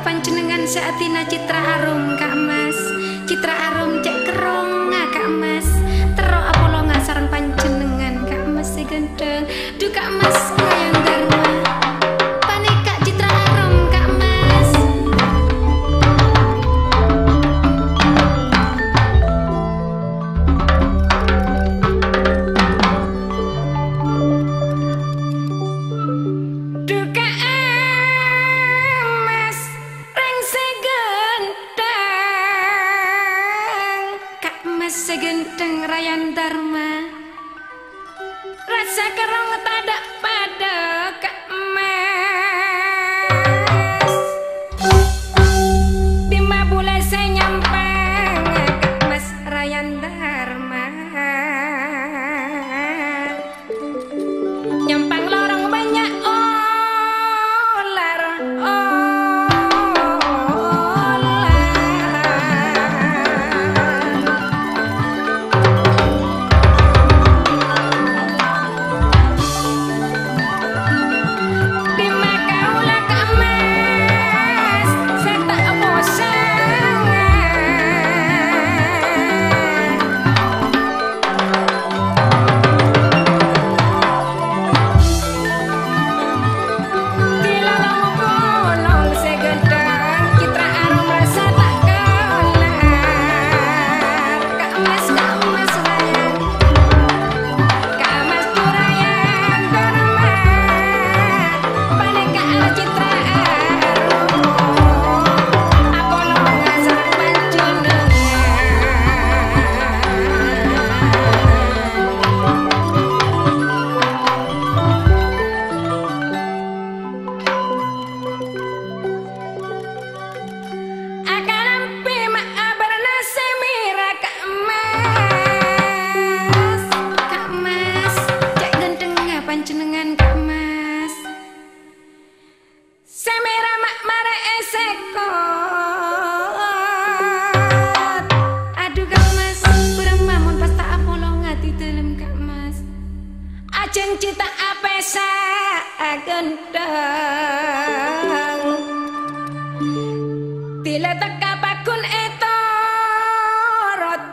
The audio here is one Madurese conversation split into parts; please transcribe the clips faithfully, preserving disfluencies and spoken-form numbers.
Panjhennengngan sè adina Citra Arum, Ka' Mas. Citra Arum cè' kerrongnga, Ka' Mas. Terro apolonga sareng panjhennengngan, Ka' Mas sè ghântheng. Dhu, Ka' Mas Rayan Dharma. Panèka Citra Arum, Ka' Mas. Dhu, Ka' Mas. Rèng sè ghântheng, Ka' Mas sè ghântheng Rayan Dharma. Rassa kerrong tadâ' padâ, Ka' Mas. Dimma bulâ sè nyampang, Ka' Mas Rayan Dharma. Nyampang lorong bânnya' olar, olar. Dimma kaulâ, Ka' Mas, sè ta' posang. Di lalem polong sè ghântheng, Citra Arum rassa ta' kellar. Ka' Mas, Ka' Mas Rayan, Ka' Mas Rayan Dharma. Panèka Citra Arum, apolonga sareng panjhennengngan. Akalambi ma' abârna sè mèra, Ka' Mas. Ka' Mas, cè' ghântheng panjhennengngan, Ka' Mas. Sè mèra ma' marè èsèkot. Adhu, Ka' Mas, bârâmma mon pas ta' apolonga di dâlem, Ka' Mas. Ajhânjhi ta' apèsa ghântheng. Dila tekka paggun ètorot.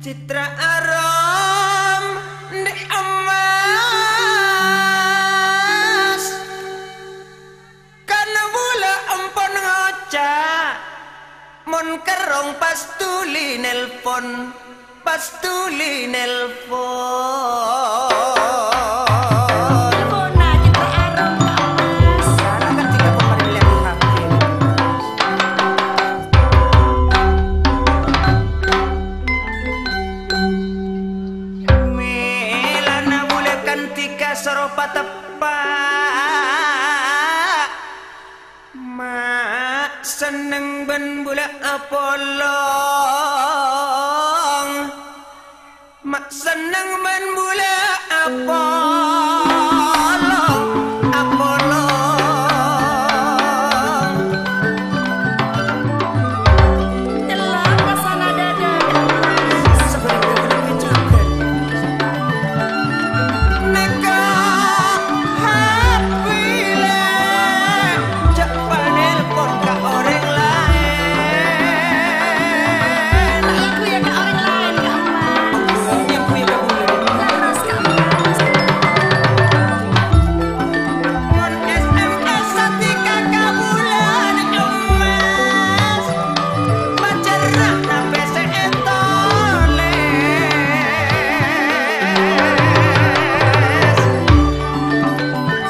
Citra Arum, Andi' Emmas, kan bulâ ampon ngoca', mon kerrong pas dhuli nelpon, pas dhuli nelpon. Nelponna Citra Arum, Kak Mas. Salah kan tiga kemarin lihat di H P. Mèlana bulâ kan tiga soro pateppa'. Ma' senneng bân bulâ apolong. Ma' senneng bân bulâ apolong, apolong. Nyellak rassana dhâdhâ. Nèka H P lè, jhâ' panelpon ka orèng laèn. Lagu ya ka orèng laèn, Kak Mas. Lagu ya ka bulâ. Leres, Kak Mas. Mon S M S satika ka bulâ, Kak Mas. Pacarra nampè sè ètolès.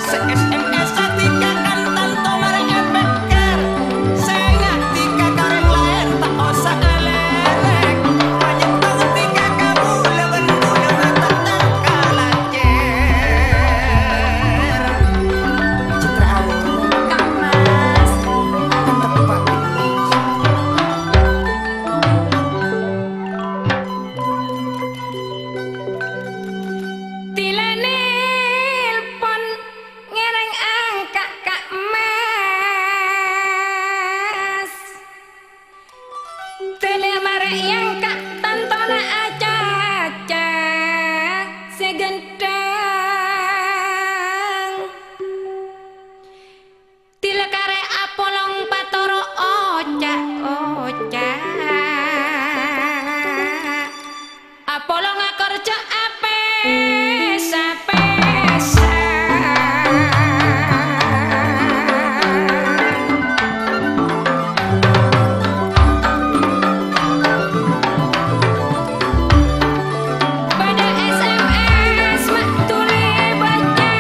Sè S M S satika kan tanto marè èpèkkèr. Sè ngatika ka orèng laèn ta' osa alèrèk. Panyèttong tika ka bulâ bân bulâ mata tangka lacèr. Citra Arum. Kang Mas. Mantep, Pak. Dhilâ nelpon ngèrèng angka' Kak Mas. Dhilâ marè èangka' tantona acaca sè ghântheng. Dhilâ karè apolong patoro' oca'-oca'. Apolong akorjhâ apèsa-pèsa. Bâdâ S M S ma' dhuli bâca.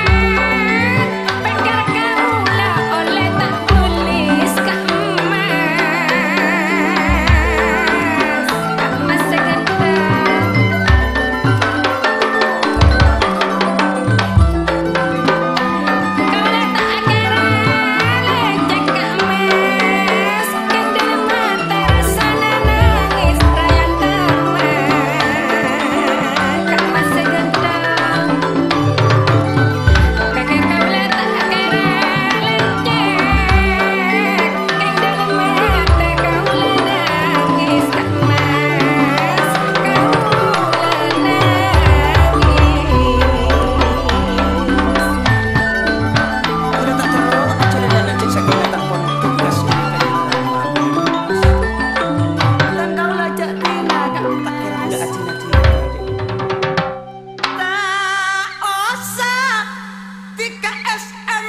Pèkkèr kaulâ ollè ta' tulis ka Mas. Ka Mas sè ghântheng. Kaulâ ta' akèra lècèk ka Mas. Kèng dhâlem atè rassana nangès rayang tama. Ka Mas sè ghântheng. Kakè kaulâ ta' kèra lèncèr, kèng dhâlem atè kaulâ nangès, Ka' Mas, kaulâ nangès. Kaulâ ta' terro ajhâlânan cè' sakèng ta' pon tugas ghânèka. Tan kaulâ jhâ' dina, Ka' Mas. Ta' kèra jhâ' ajhâlânan. Ta' osa tika S M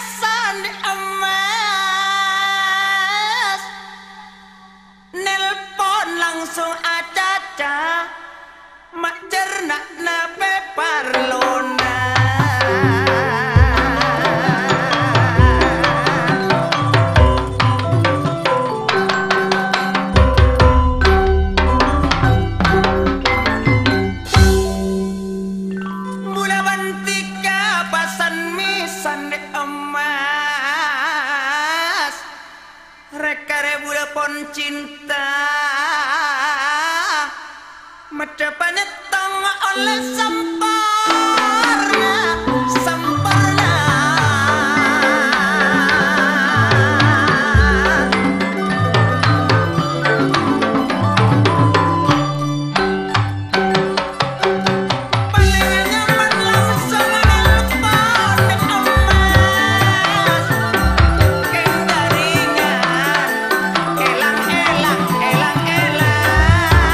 S-an, Andi' Emmas. Nelpon langsung acaca, ma' cerna'na pè parlona. Bulâ bân tika pasan mèsan, Andi' Emmas. Rè-karè bulâ pon cinta, maddhâ panyettong ollè samporna, samporna. Palèng nyaman langsung nelpon Emmas. Kèng jaringan èlang-èlang, èlang-èlang.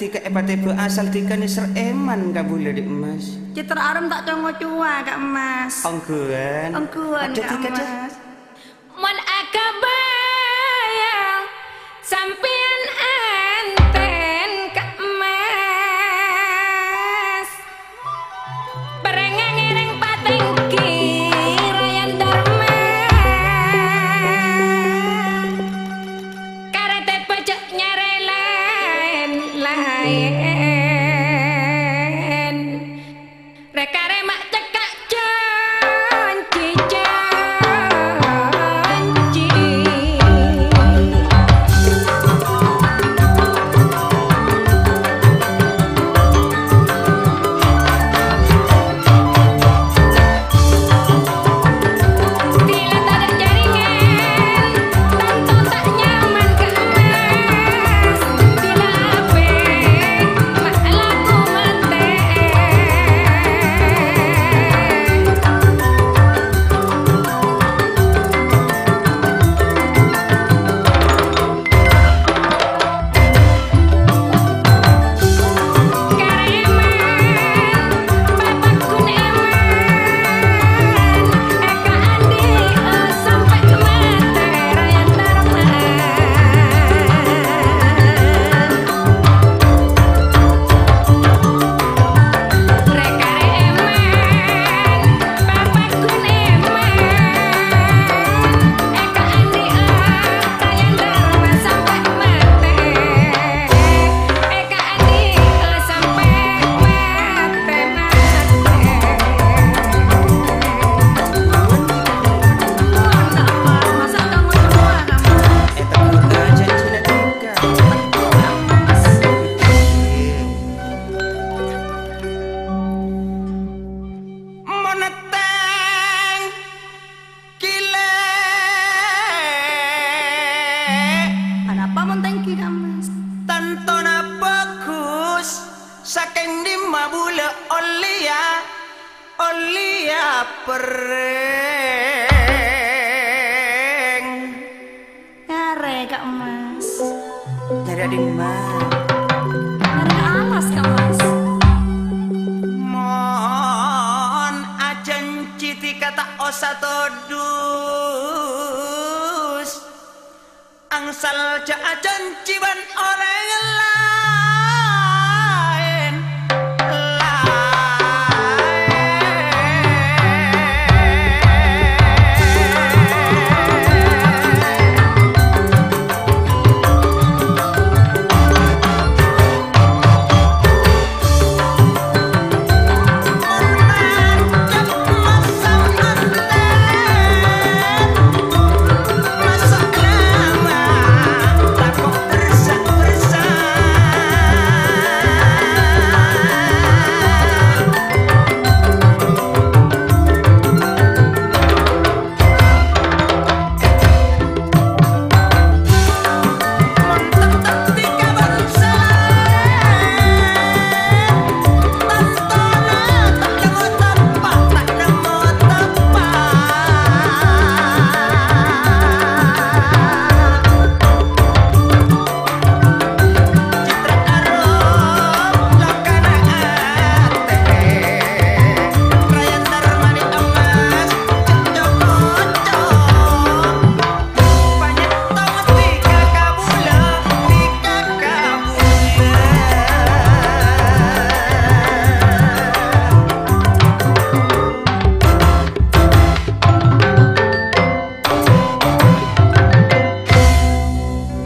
Dhika èpatèbâ asal dhika nèser èman ka bulâ, Dhik Mas. Citra arem ta' co-ngocowa, Kak Mas. Ongghuwân. Ongghuwân, Kak Mas. Mon akabâyâ sampèyan antèn, Kak Mas. Parèngnga ngèrèng patèngghi Rayan Dharma. Karè tèbâ jhâ' nyarè laèn-laèn. Rè-karè ma' cekka' janji-janji. Dila tadâ' jaringan, tanto ta' nyaman ka emas. Dila apè, ma' laku matè. Mon tèng kilè. Anapa mon tèngghi, Kak Mas? Tantona bagus, sakèng dimma bulâ ollèya, ollèya perrèng. Nyarè, Kak Mas. Nyarè dimma? Nyarè ka alas, Kak Mas. Mon ajhânjhi dhika ta' osa todus. Angsal jhâ' ajhânjhi bân orèng laèn.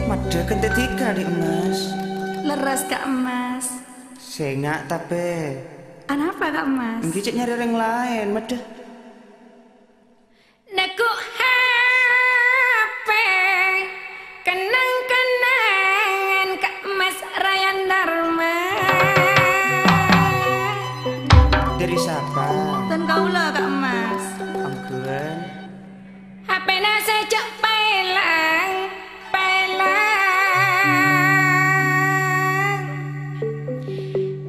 Maddhâ ghântè dhika, Dhik Mas. Lerres, Kak Mas. Sènga' tapè. Anapa, Kak Mas? Èngghi cè' nyarè orèng laèn, maddhâ. Neggu' H P, kenang-kenangan Kak Mas Rayan Dharma. Dâri sapa? Dân kaulâ, Kak Mas. Ampon. H P-na sajjhâ' paèlang, paèlang.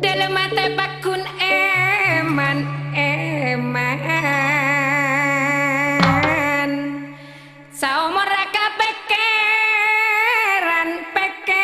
Dâlem atè paggun èman-èman. Saomorra kapèkkèran, pèkkèran.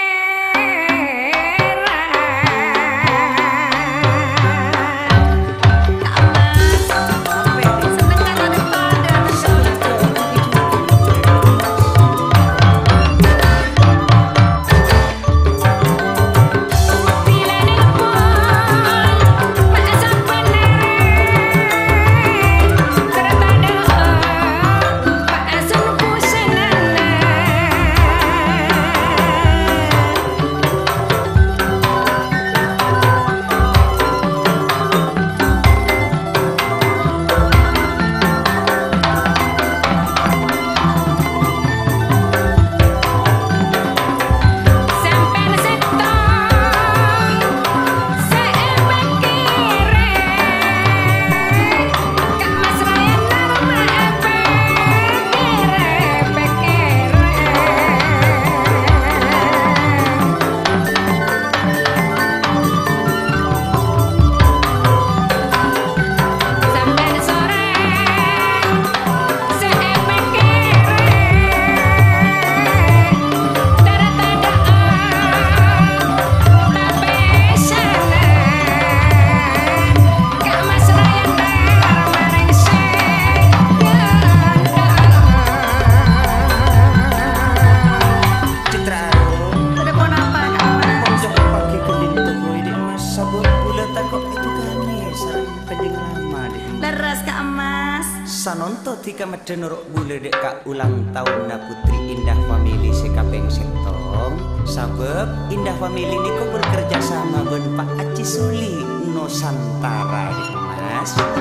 Ka emas. Sanonto dhika meddhâ noro' bulâ dâ' ka ulang taonna Putri Indah Family sè kapèng sèttong, sabâb Indah Family nèko bekerja sama bân Pak Haji Suli Nusantara, Mas.